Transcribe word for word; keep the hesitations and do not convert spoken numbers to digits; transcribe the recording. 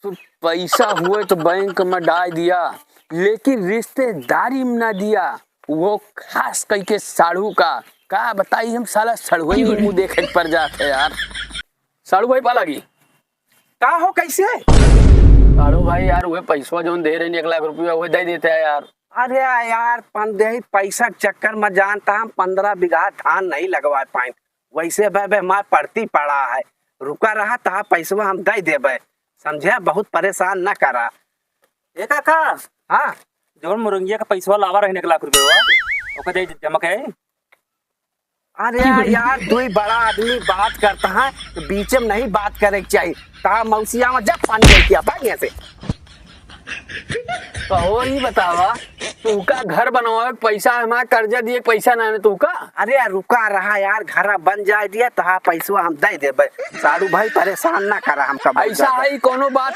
तो पैसा हुए तो बैंक में डाल दिया, लेकिन रिश्तेदारी में ना दिया, वो खास करके साढ़ू का। का बताई हम, साला सड़ुआ ही मुंह देखे पर जात है यार। साढ़ू भाई पालागी। का हो, कैसे? साढ़ू भाई यार, वह पैसवा जौन दे रहे एक लाख रुपया, वह दे देते हैं यार। अरे यार, पंद्रह पैसा के चक्कर में जानता हम पंद्रह बीघा धान नहीं लगवा पाए। वैसे बे, बे हमार पड़ती पड़ा है, रुका रहा, तहा पैसवा हम दे देबे, समझे? बहुत परेशान न करा। ए काका, हाँ। जौन मुरंगिया का पैसवा लावा रहे एक लाख रुपया, ओके दे जमा के। अरे यार, यार, तू ही बड़ा आदमी बात करता है, तो बीच में नहीं बात करे के चाहिए। तहा मौसिया में जब पानी लेके आ, भाग यहाँ से। कहो ही बतावा, तू का घर बनवावे के पैसा, हमारा कर्जा दिए के पैसा ना है तू का? अरे यार, रुका रहा यार, घर बन जाए दिया, तहा पैसवा हम दे देबे। साढ़ू भाई परेशान ना करा हमका बहुत ऐसा ज्यादा। है, कोनो बात ना।